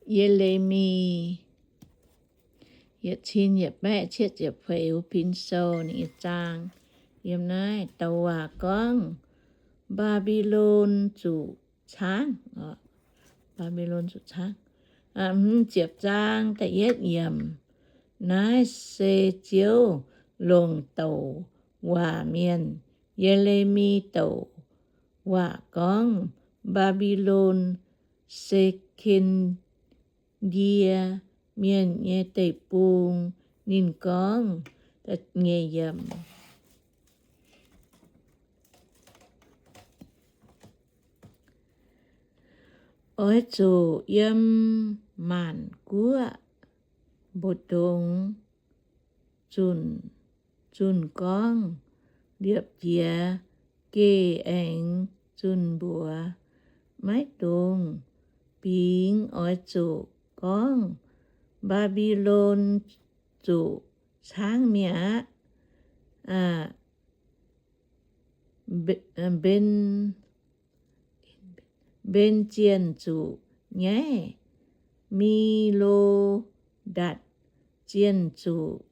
Ye^le^mi yietc cin yietc baeqv cietv ziepc feix, Huv Pin Sou, ninh nyei zaang. Yiem naaiv douc waac gorngv, Mbaa^mbi^lon zuqc caangv. Mbaa^mbi^lon zuqc caangv. Hmz ziepc zaang da'yietv yiemc. Naaiv se Ziouv longc douc waac mienh, Ye^le^mi, douc waac gorngv Mbaa^mbi^lon, Se^ken^ndie Mienh nyei deic-bung. Ninh gorngv, Oix zuqc yiem maanc guoqv mbu'ndongx zunh, zunh gorngv, liepc jiez geh aengx zunh mbuox. Maiv dungx bingx oix zuqc gorngv, Mbaa^mbi^lon zuqc caangv mi'aqv. Mben, Mben Zienh zuqc nyaiv, Mi^lo^ndatc Zienh zuqc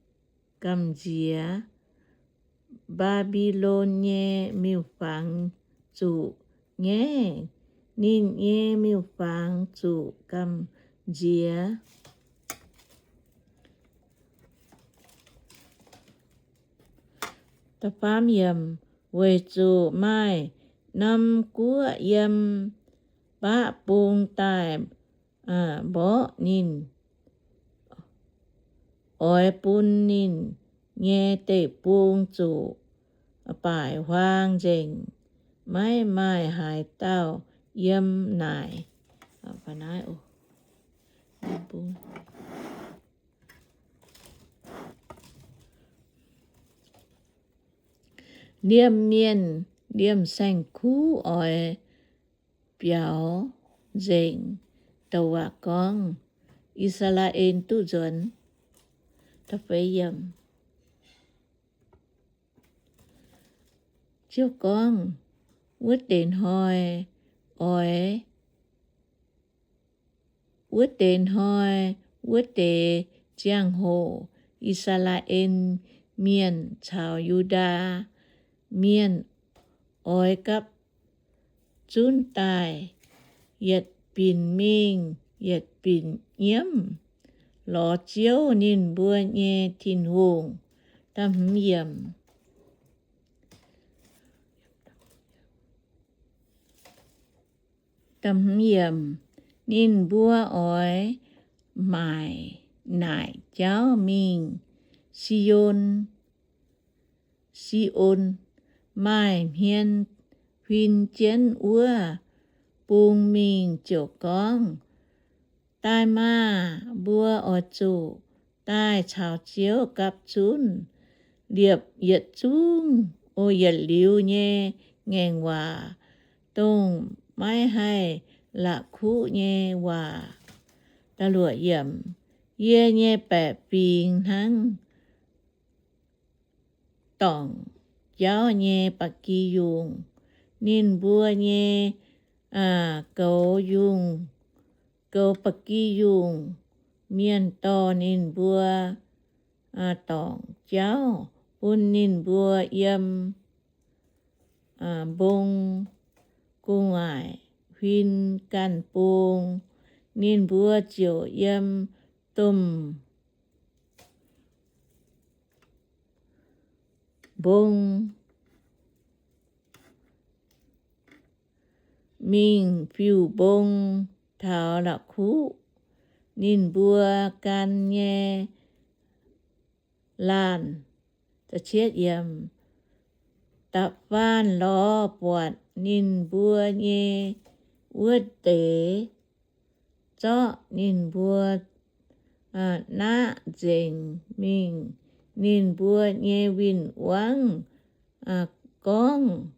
gamh nziex. Mbaa^mbi^lon nyei miuc-fangx zuqc nyaiv, ninh nyei miuc-fangx zuqc gamh nziex. Weic zuqc maaih norm guoqv yiem baqv bung daaih mborqv ninh, oix bun ninh nyei deic-bung zuqc baaic huaang nzengc, maiv maaih haaix dauh yiem naaic. Liemh mienh liemh saeng-kuv oix biaux nzengc douc waac gorngv, I^saa^laa^en duqv nzuonx. Ziouv gorngv, wuov deix hnoi oix, wuov deix hnoi, wuov deix ziangh hoc, I^saa^laa^en Mienh caux Yu^ndaa Mienh oix gapv zunv daaih, yietc binc mingh yietc binc nyiemv, lorz Ziouv ninh mbuo nyei Tin-Hungh. Ninh mbuo oix maaic naaic jauv mingh Si^on, Si^on, maaih hmien huin jienv wuov bung mingh ziouc gorngv, Daaih maah! Mbuo oix zuqc daaih caux Ziouv gapv zunv, liepc yietc zungv, o, yietc liuz nyei ngaengc waac, dongh maiv haih la'kuqv nyei waac. Yie nyei baeqc fingx hnangv dorngc jauv nyei ba'gi yungh. Ninh mbuo nyei goux yungh, goux ba'gi yungh mienh dorh ninh mbuo dorngc jauv, bun ninh mbuo yiem mbong gu'nguaaic huin ganh bung. Ninh mbuo ziouc yiem domh mbong mingh fiuv mbong taux la'kuqv ninh mbuo gan nyei laanh. Da'faanh lorz buatc ninh mbuo nyei wuov deix, zorqv ninh mbuo naqv nzengc mingh ninh mbuo nyei win-wangv gorngv,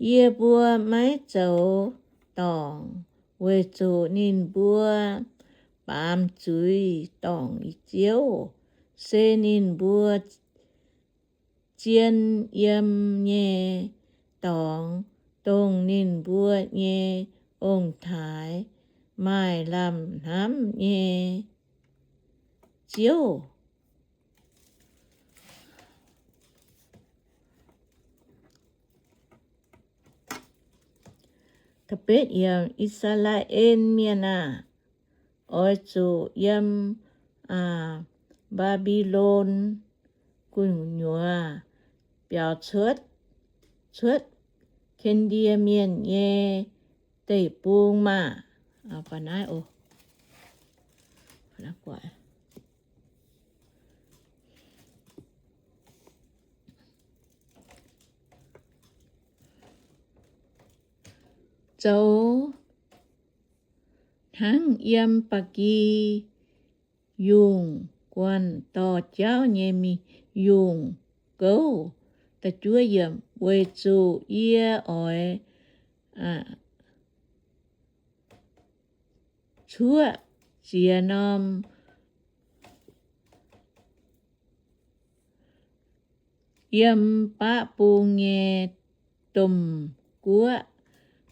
Yie mbuo maiv zoux dorngc, weic zuqc ninh mbuo baamz zuiz dorngc Ziouv, se ninh mbuo zien yiem nyei dorngx, dongh ninh mbuo nyei ong-taaix maaih lamh hnamv nyei ziouv. I^saa^laa^en Mienh aah! Oix zuqc yiem Mbaa^mbi^lon gu'nyuoz biaux cuotv, cuotv Ken^ndie Mienh nyei deic-bung maah! Zoux hnangv yiem ba'gi yungh guanh dorh jauv nyei mingh yungh gouv. Weic zuqc yie oix cuoqv ziex norm yiem baqv bung nyei domh guoqv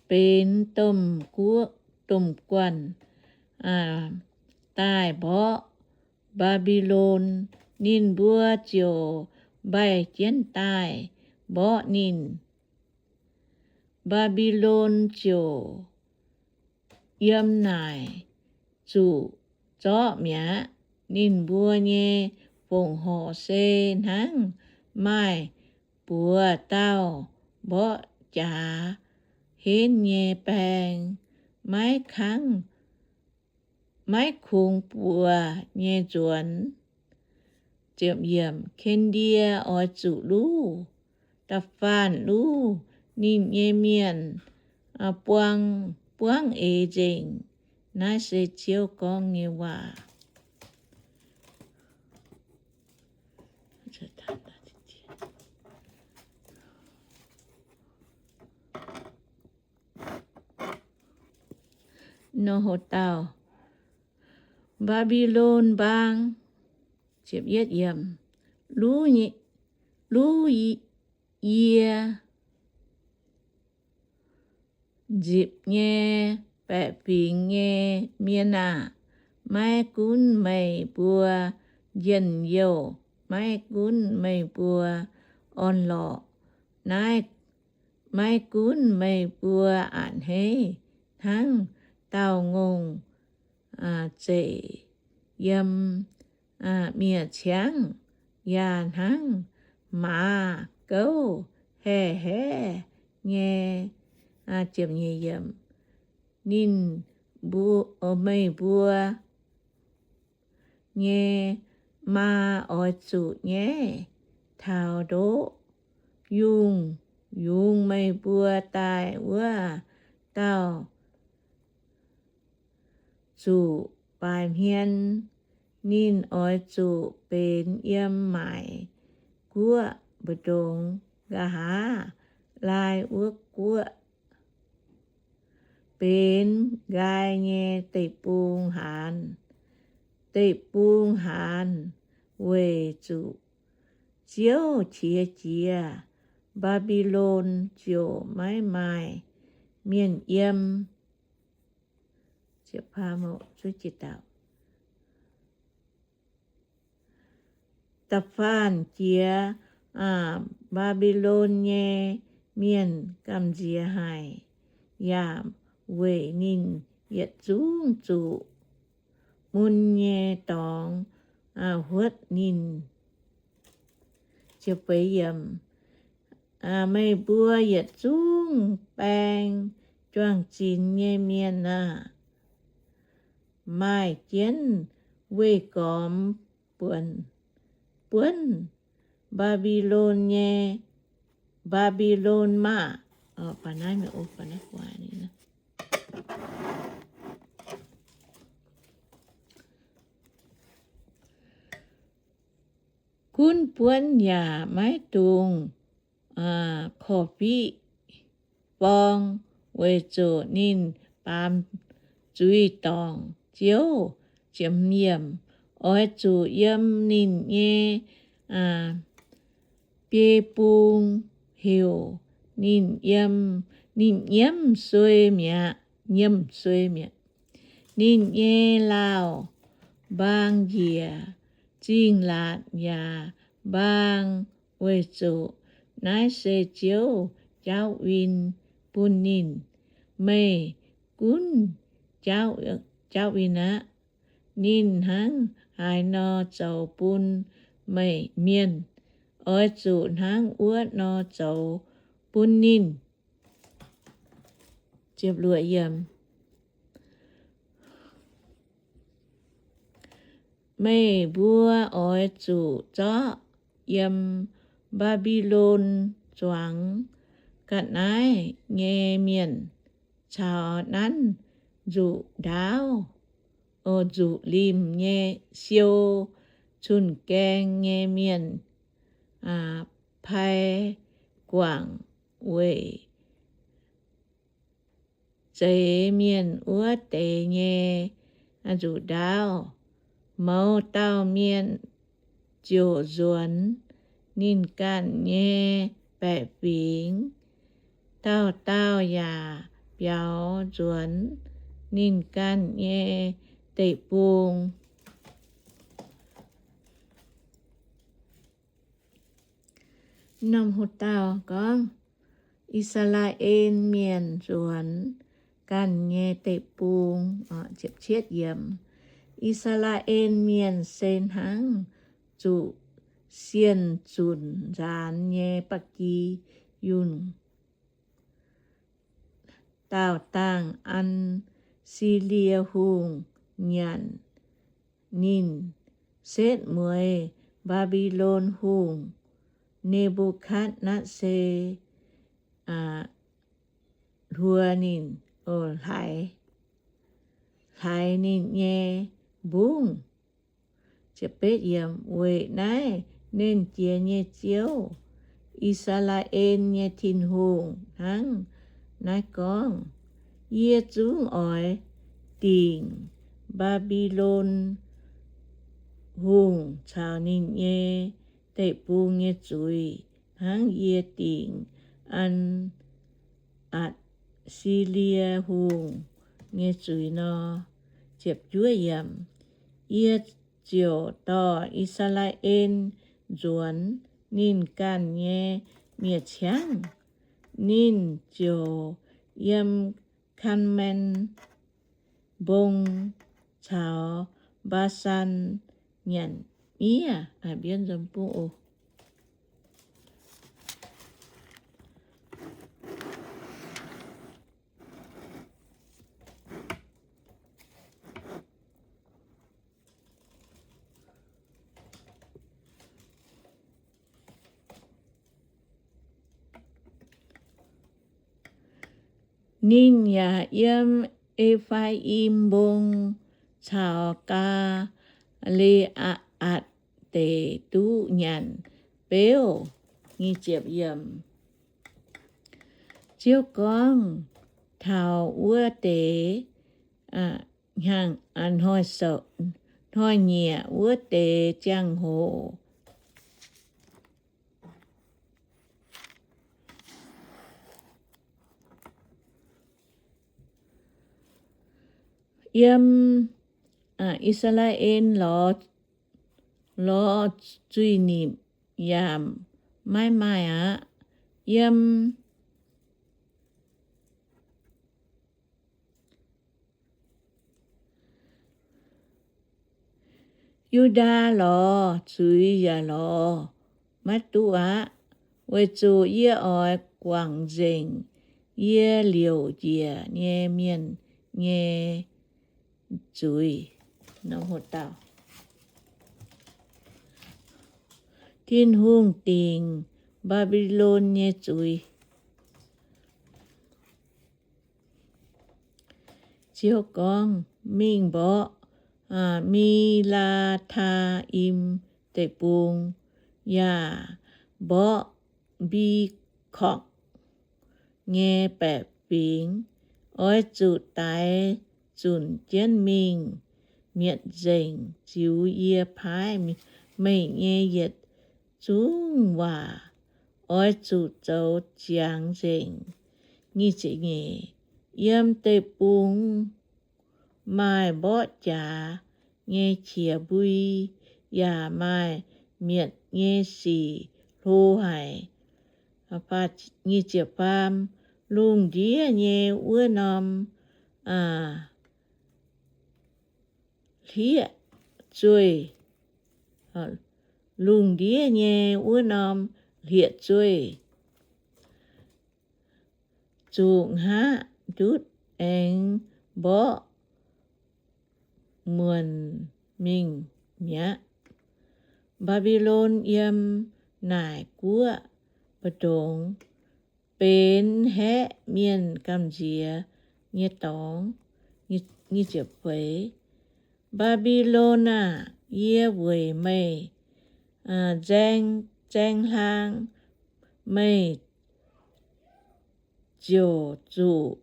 benx domh guoqv, domh guanh daaih mborqv Mbaa^mbi^lon. Ninh mbuo ziouc mbaih jienv daaih mborqv ninh. Mbaa^mbi^lon ziouc yiem naaic zuqc zorqv mi'aqv. Ninh mbuo nyei fongc horc se hnangv maaih buoz dauh mborqv jaax henv nyei baeng, maiv kangv, maiv kungx buoz nyei nzuonx. Ken^ndie oix zuqc luv, da'faanh luv ninh nyei mienh buang, buangv eix nzengc. Naaiv se Ziouv gorngv nyei waac. Nor, houc dauh Mbaa^mbi^lon mbaang, luv yie nzipc nyei baeqc fingx nyei mienh aah! Maiv gunv meih mbuo njien-youh, maiv gunv meih mbuo orn-lorqc, naaiv maiv gunv meih mbuo a'hneiv hnangv dauh ngongh zeic yiem miev-ciangv, yaac hnangv maaz gouv haeqv haeqv nyei. Ninh, meih mbuo nyei maa oix zuqc nyaiv taux ndoqv yungh, yungz meih mbuo daaih wuov dauh zuqc baamh hmien. Ninh oix zuqc benx yiem maaic guoqv mbu'ndongx, nqa'haav laai wuov guoqv, benx nqaai nyei deic-bung haanz. Deic-bung haanz weic zuqc Ziouv qiex jiez, Mbaa^mbi^lon ziouc maiv maaih mienh yiem. Da'faanh jiex Mbaa^mbi^lon nyei mienh gamh nziex haic, yaac weic ninh yietc zungv zuqc mun nyei dorngx huotv ninh. Meih mbuo yietc zungv baeng juang-zinx nyei mienh aah! Maaih jienv weih gormx buonc, buonv Mbaa^mbi^lon nyei, Mbaa^mbi^lon maah! Gunv buonv yaac maiv dungx korv-fiqv forng, weic zuqc ninh baamz zuiz-dorngc Ziouv. Oix zuqc yiem ninh nyei biei bung heuc ninh yiem, ninh nyiemv suei mi'aqv, nyiemv suei mi'aqv. Ninh nyei lauh-mbaang njiec zingh laatc yaac mbaang, weic zuqc naaiv se Ziouv jaauv win bun ninh. Meih gunv jaauv win aqv. Ninh hnangv haaix nor zoux bun meih mienh, oix zuqc hnangv wuov nor zoux bun ninh. Meih mbuo oix zuqc zorqv yiem Mbaa^mbi^lon zuangx ga'naaiv nyei mienh caux nanv nzuqc ndaauv, nzuqc limh nyei siou cun-gaeng nyei mienh pai guangc weic zeix mienh wuov deix nyei nzuqc ndaauv. Mouz dauh mienh ziouc nzuonx ninh ganh nyei baeqc fingx, dauh dauh yaac biaux nzuonx ninh ganh nyei deic-bung. Norm hu dauh gorngv, I^saa^laa^en Mienh nzuonx ganh nyei deic-bung. I^saa^laa^en Mienh se hnangv zuqc sienh zunc nzaanx nyei ba'gi yunh. Daauh dangh Atc^si^lie Hungh nyanc ninh, setv mueiz Mbaa^mbi^lon Hungh Ne^mbu^katv^netv^saa hluo ninh, hlaaix ninh nyei mbungv. Weic naaiv Nernh Jiex nyei Ziouv, I^saa^laa^en nyei Tin-Hungh, hnangv naaiv gorngv, Yie zungv oix dingc Mbaa^mbi^lon Hungh caux ninh nyei deic-bung nyei zuiz, hnangv yie dingc Atc^si^lie Hungh nyei zuiz nor. Yie ziouc dorh I^saa^laa^en nzuonx ninh ganh nyei mi'aqv ciangv, ninh ziouc yiem Kaa^mbian Mbong caux Mbaa^san nyanc miev. Ninh yaac yiem E^faa^im Mbong caux Gaa^le^aatc Deic duqv nyanc beuv. Ziouv gorngv, Taux wuov deix hnyangx, hnoi-nyieqc wuov deix ziangh hoc, yiem I^saa^laa^en lorz zuiz-nipc yaac maiv maaih aqv. Yiem Yu^ndaa lorz zuiz yaac lorz maiv duqv aqv, weic zuqc yie oix guangc nzengc yie liouc njiec nyei mienh nyei zuiz. Tin-Hungh dingc Mbaa^mbi^lon nyei zuiz. Ziouv gorngv, Mingh mborqv Mi^laa^taa^im Deic-Bung, yaac mborqv Mbi^korkc nyei baeqc fingx. Oix zuqc daix zunc jienv mingh mietc nzengc ziux yie paaiv meih nyei yietc zungv waac. oix zuqc zoux ziangx nzengc. Nyic ziepc nyeic, yiem deic-bung maaih mborqv jaax nyei qiex mbui, yaac maaih mietc nyei sic hlo haic. Nyic ziepc faam, lungh ndiev nyei wuov norm hlieqv-zueih, lungh ndiev nyei wuov norm hlieqv-zueih zuqc hngaqv ndutv aengx mborqv muonc mingh mi'aqv. Mbaa^mbi^lon yiem naaic guoqv mbu'ndongx benx haeqv mienh gamh nziex nyei dorngx. Mbaa^mbi^lon aah! Yie weic meih nzaeng, nzaeng hlaang, meih ziouc zuqc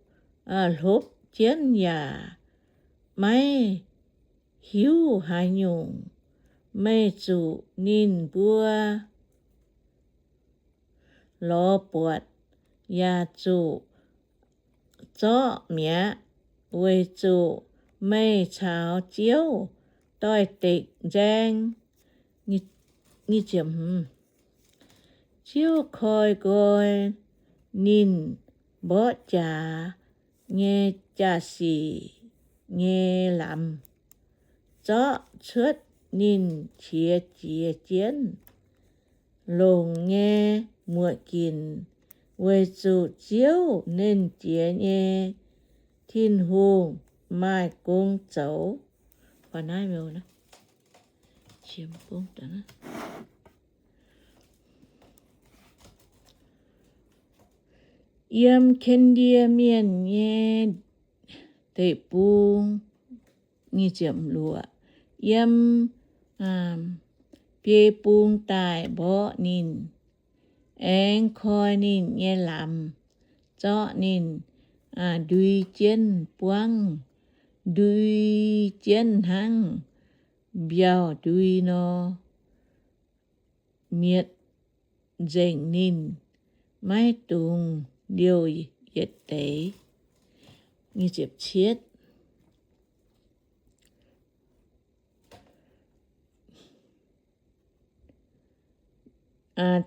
hlopv jienv yaac maiv hiuv haaix nyungc. Meih zuqc ninh mbuo lorz buatc yaac zuqc zorqv mi'aqv, weic zuqc meih caux Ziouv doix-dekc nzaeng. Ziouv koi nqoi ninh mborqv jaax nyei jaa-sic nyei lamz, zorqv cuotv ninh qiex jiez jienv longc nyei muoc ginc, weic zuqc Ziouv, Nernh Jiex nyei Tin-Hungh, maaih gong zoux. Yiem Ken^ndie Mienh nyei deic-bung, yiem biei bung daaih mborqv ninh, aengx koi ninh nyei lamz, zorqv ninh ndui jienv buangv, ndui jienv hnangv mbiauh ndui nor, mietc nzengc ninh, maiv dungx liouh yietc deix.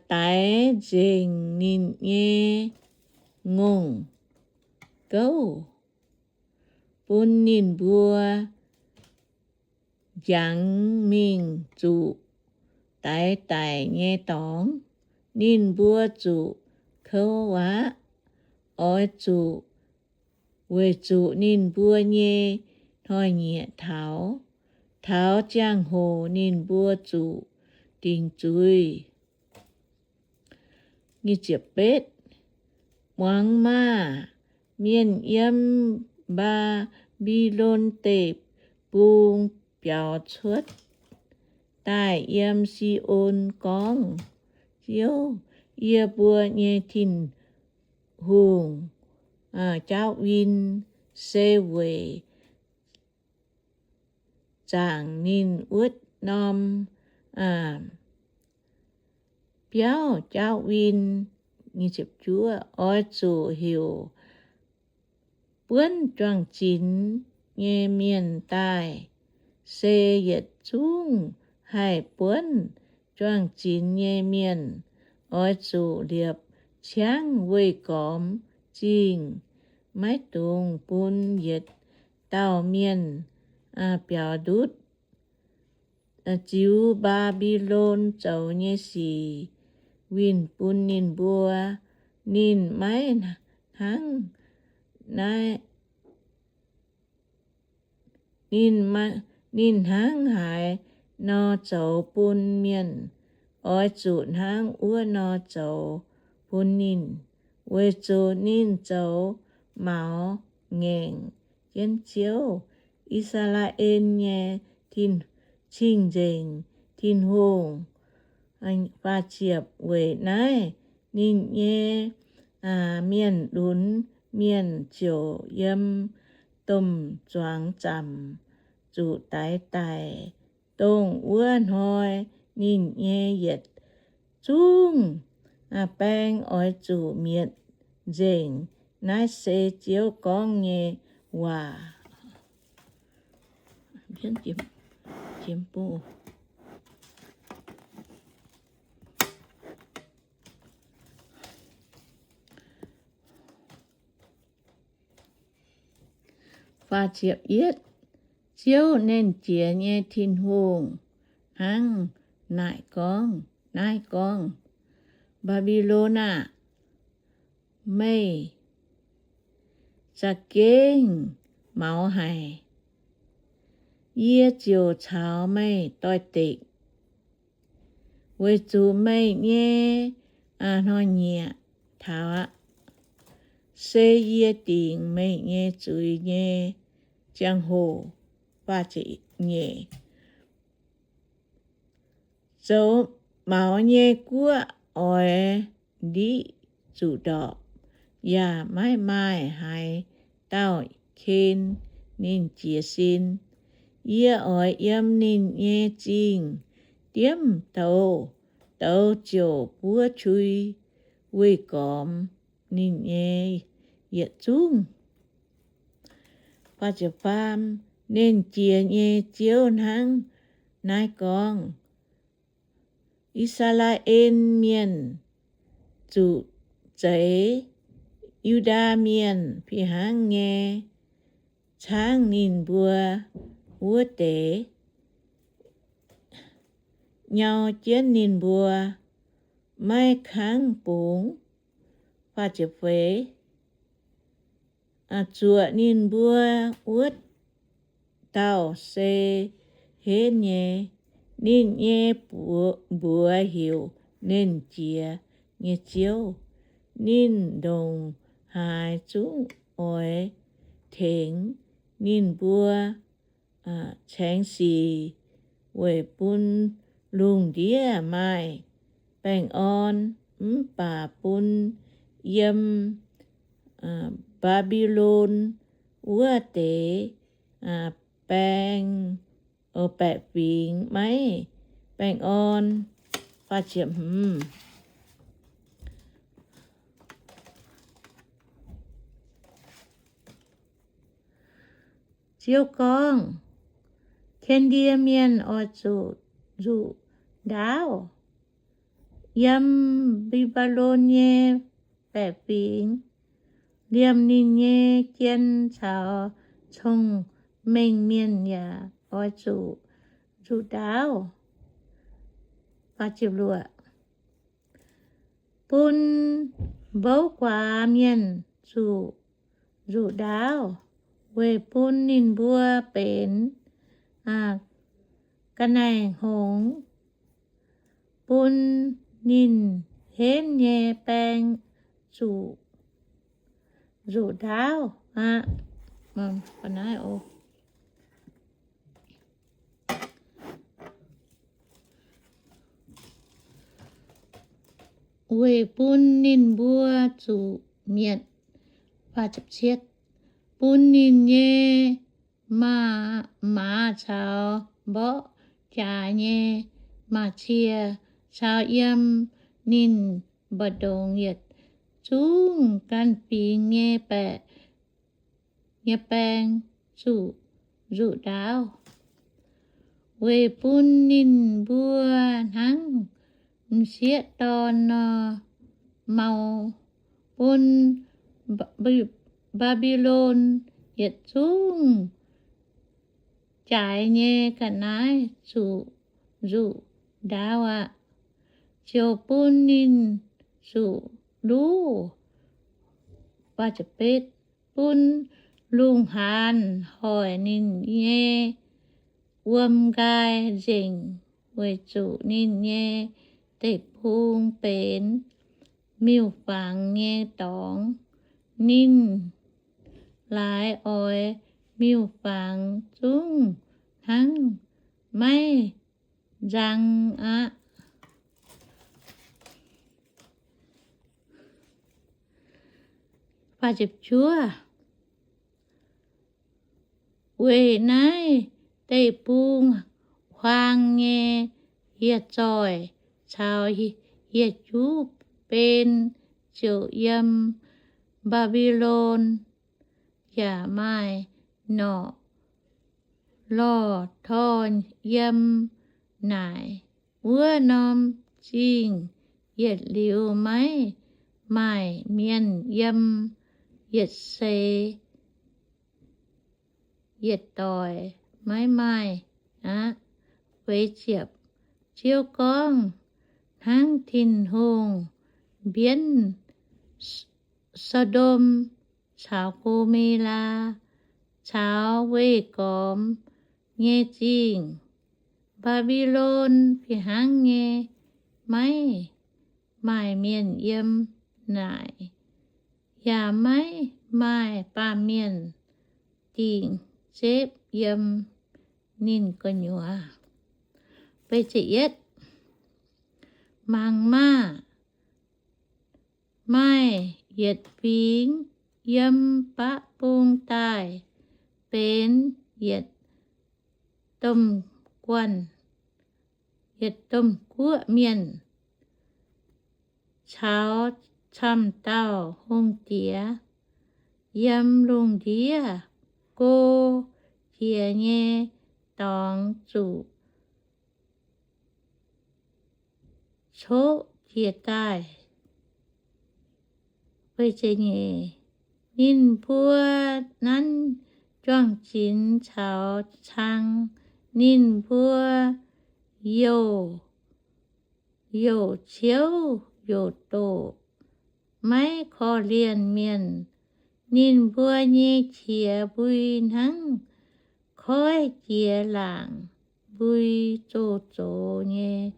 Daix nzengc ninh nyei ngongh gouv, bun ninh mbuo njangx mingh zuqc daix daic nyei dorngx. Ninh mbuo zuqc kouv aqv. Oix zuqc weic zuqc ninh mbuo nyei hnoi-nyieqc taux, taux ziangh hoc ninh mbuo zuqc dingc zuiz. Muangx maah! Mienh yiem Mbaa^mbi^lon Deic-Bung biaux cuotv daaih yiem Si^on gorngv, Ziouv, yie mbuo nyei Tin-Hungh, jaauv win se weic zaangc ninh wuov norm biauv jaauv win. Oix zuqc heuc buonv juang-zinx nyei mienh daaih, se yietc zungv haih buonv juang-zinx nyei mienh. Oix zuqc liepc ciangv weih gormx zingh, maiv dungx bun yietc dauh mienh biaux ndutv. Ziux Mbaa^mbi^lon zoux nyei sic winh bun ninh mbuo. Ninh maiv hnangv naaiv, ninh hnangv haaix nor zoux bun mienh, oix zuqc hnangv wuov nor zoux bun ninh, weic zuqc ninh zoux maux ngaengc jienv Ziouv, I^saa^laa^en nyei Cing-Nzengc Tin-Hungh. Faah ziepc, weic naaiv ninh nyei mienh lunx mienh ziouc yiem domh zuangx zaamc zuqc daix daic. Dongh wuov hnoi ninh nyei yietc zungv baeng oix zuqc mietc nzengc. Naaiv se Ziouv gorngv nyei waac. Ziouv, Nernh Jiex nyei Tin-Hungh, hnangv naaic gorngv, naaiv gorngv, Mbaa^mbi^lon aah! Meih za'gengh maux haic. Yie ziouc caux meih doix-dekc, weic zuqc meih nyei hnoi-nyieqc taux aqv. Se yie dingc meih nyei zuiz nyei ziangh hoc. Nyeic, zoux maux nyei guoqv oix ndiqv zuqc ndorpc, yaac maiv maaih haaix dauh ken ninh jiez sin. Yie oix yiem ninh nyei zingh diemv douz, douz ziouc buov qui weih gormx ninh nyei yietc zungv. Nernh Jiex nyei Ziouv hnangv naaiv gorngv, I^saa^laa^en Mienh zuqc zeix Yu^ndaa Mienh fih hnangv nyei caangv ninh mbuo wuov deix, nyau jienv ninh mbuo, maiv kangv bungx. Zuoqc ninh mbuo wuov dauh se henv nyei. Ninh nyei mbuox heuc Nernh Jiex nyei Ziouv. Ninh ndongc haaix zungv oix tengx ninh mbuo caengx sic, weic bun lungh ndiev maaih baengh orn, mv baac bun yiem Mbaa^mbi^lon wuov deix baeng, baeqc fingx maiv baengh orn. Ziouv gorngv, Ken^ndie Mienh oix zuqc nzuqc ndaauv yiem Mbi^mba^lon nyei baeqc fingx. Liemh ninh nyei jien caux cong-mengh mienh yaac oix zuqc nzuqc ndaauv. Bun mbouv guaax mienh zuqc nzuqc ndaauv, weic bun ninh mbuo benx ga'naaiv-hngongx, bun ninh henv nyei baeng zuqc nzuqc ndaauv aqv. Weic bun ninh mbuo zuqc mietc, bun ninh nyei maaz caux mborqv jaaix nyei maaz-cie caux yiem ninh mbu'ndongx yietc zungv ganh fingx nyei baeqc nyei baeng zuqc nzuqc ndaauv, weic bun ninh mbuo hnangv m'sieqv dorn nor mau, bun Mbaa^mbi^lon yietc zungv jaaix nyei ga'naaiv zuqc nzuqc ndaauv aqv. Ziouc bun ninh zuqc luv, bun lungh haanz hoic ninh nyei wuom-nqaai nzengc, weic zuqc ninh nyei deic-bung benx miuc-fangx nyei dorngx. Ninh laaix oix miuc-fangx zungv hnangv maiv nzang aqv. Weic naaiv deic-bung huaang nyei hieh zoih caux hieh juv ben ziouc yiem Mbaa^mbi^lon, yaac maaih norqc lorh torh yiem naaic. Wuov norm zingh yietc liuz maiv maaih mienh yiem, yietc seix yietc doic maiv maaih aqv. Feix ziepc, Ziouv gorngv, Hnangv Tin-Hungh mbienv So^ndom caux Go^me^laa caux weih gormx nyei zingh, Mbaa^mbi^lon fih hnangv nyei maiv maaih mienh yiem naaic, yaac maiv maaih baamh mienh dingc zepv yiem ninh gu'nyuoz. Mangc maah! Maaih yietc fingx yiem baqv bung daaih benx yietc domh guanh, yietc domh guoqv mienh caux camv dauh hungh diex yiem lungh ndiev go jiex nyei dorngx zuqc coqv jiez daaih. Ninh mbuo nanv juang-zinx caux cang. Ninh mbuo youc, youc ciouv youc doqc, maiv korv-lienh mienh. Ninh mbuo nyei qiex mbui hnangv koiv jiex laangc mbui zoh zox nyei.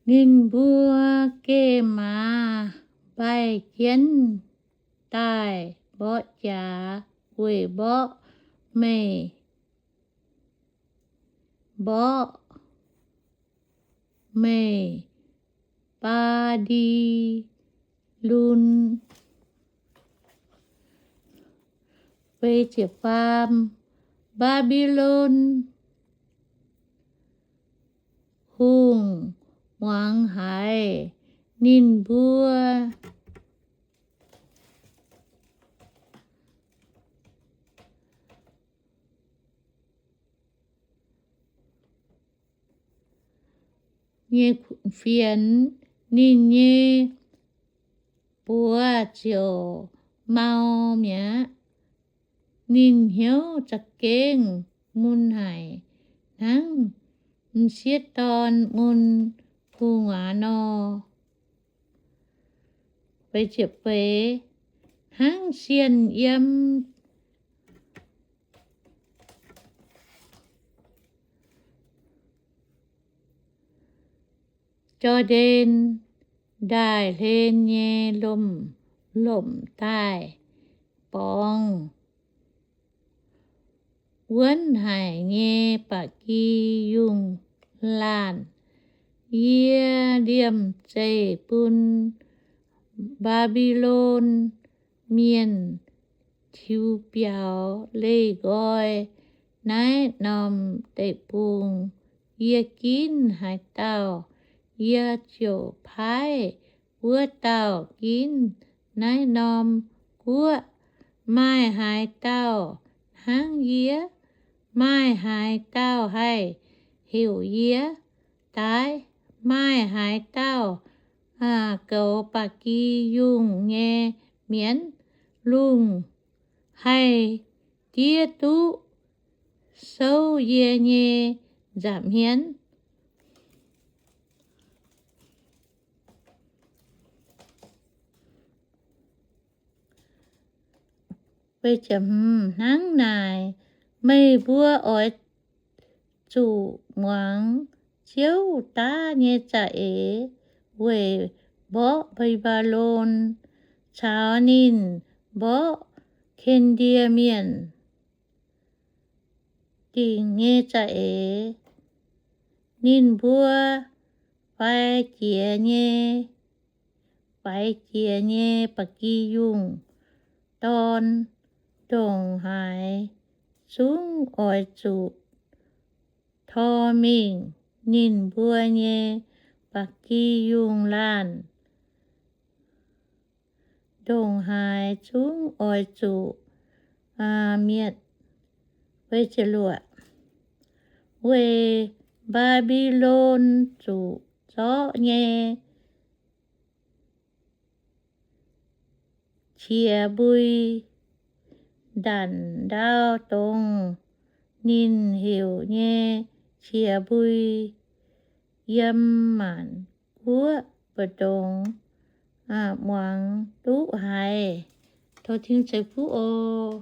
Ninh mbuo geh maaz mbaih jienv daaih mborqv jaax, weic mborqv meih, mborqv meih Baa^mbi^lon. Mbaa^mbi^lon Hungh muangx haiz ninh mbuo nyei fienx, ninh nyei buoz ziouc mau mi'aqv. Ninh hnyouv za'gengh mun haic, hnangv m'sieqv dorn mun gu'nguaaz nor. Hnangv sienh yiem Jor^ndaen Ndaaih hlen nyei lomc-lomc daaih borngz wuonv haic nyei ba'gi yungh laanh. Yie liemh zeih bun Mbaa^mbi^lon Mienh tiux biaux leih nqoi naaiv norm deic-bung. Yie ginv haaix dauh, yie ziouc paaiv wuov dauh ginv naaiv norm guoqv. Maaih haaix dauh hnangv yie? Maaih haaix dauh haih heuc yie daaih? Maaih haaix dauh goux ba'gi yungh nyei mienh? Lungh haih diev duqv souv yie nyei nza'hmien? Hnangv naaic, meih mbuo oix zuqc muangx Ziouv daav nyei za'eix weic mborqv Mbaa^mbi^lon caux ninh mborqv Ken^ndie Mienh dingc nyei za'eix. Ninh mbuo Faix jiex nyei, faix jiex nyei ba'gi yungh dorn ndongc haaix zungv oix zuqc tor mingh. Ninh mbuo nyei ba'gi yungh laanh ndongc haaix zungv oix zuqc mietc. Weic Mbaa^mbi^lon zuqc zorqv nyei qiex mbui ndanc ndau dongz ninh heuc nyei qiex mbui yiem maanc guoqv mbu'ndongx muangx duqv haiz. Tov Tin-Hungh ceix fuqv oc.